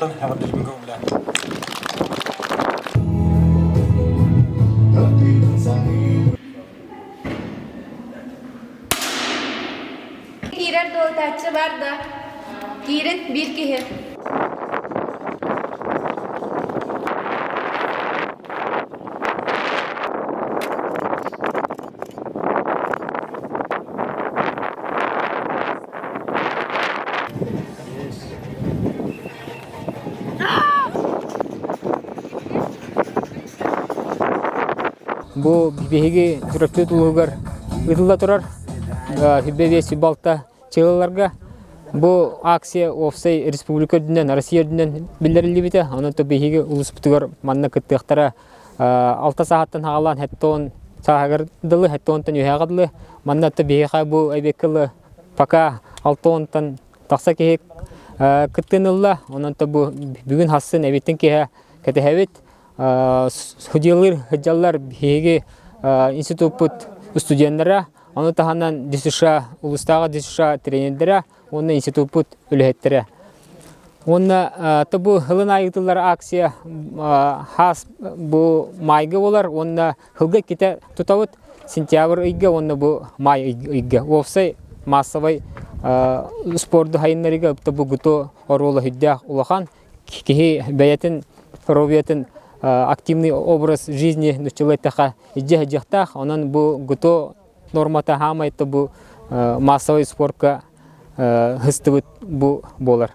аатыттан эҕэрдэлиибин көҥүллээн. Киирэр дуолутааччы бар да? Киирин биир киһи. Бу биһиги Чурапчы улууһугар ыытылла турар Сүбэ балта чыылаларга бу акция уопсай республика үрдүнэн, Россия үрдүнэн биллэриллибитэ. Онон биһиги улууспутугар манна кыттыахтара алта саһаттан хаалаан хэттон сааһыгар дылы, хэттонтон үһэҕэ дылы. Манна биһиэхэ бу эбиэккэ ылы пока алтонтон тахса киһи кыттыын ылла. Онон бу бүгүн хассын эбиттин киһи кэтэһэбит. Судьялыыр сылдьаллар биһиги институппут студеннара, ону таһынан ДСШ, улуустааҕы ДСШ тренердэрэ уонна институппут үлэһиттэрэ. Уонна бу ылын айытыллар акция хаас бу майга болар уонна хылга иккитэ тутабыт сентябрь ыйга уонна бу май ыйга. Уопсай массовай спорду хайыннарыга бу гуту оруола хүддээх улахан киһи бэйэтин здоровьетын активный образ жизни нуччалыы эттэххэ илдьэ сылдьыахтаах. Онон бу ГТО нормата хаамай бу массовай спорка хыстыбыт бу буолар.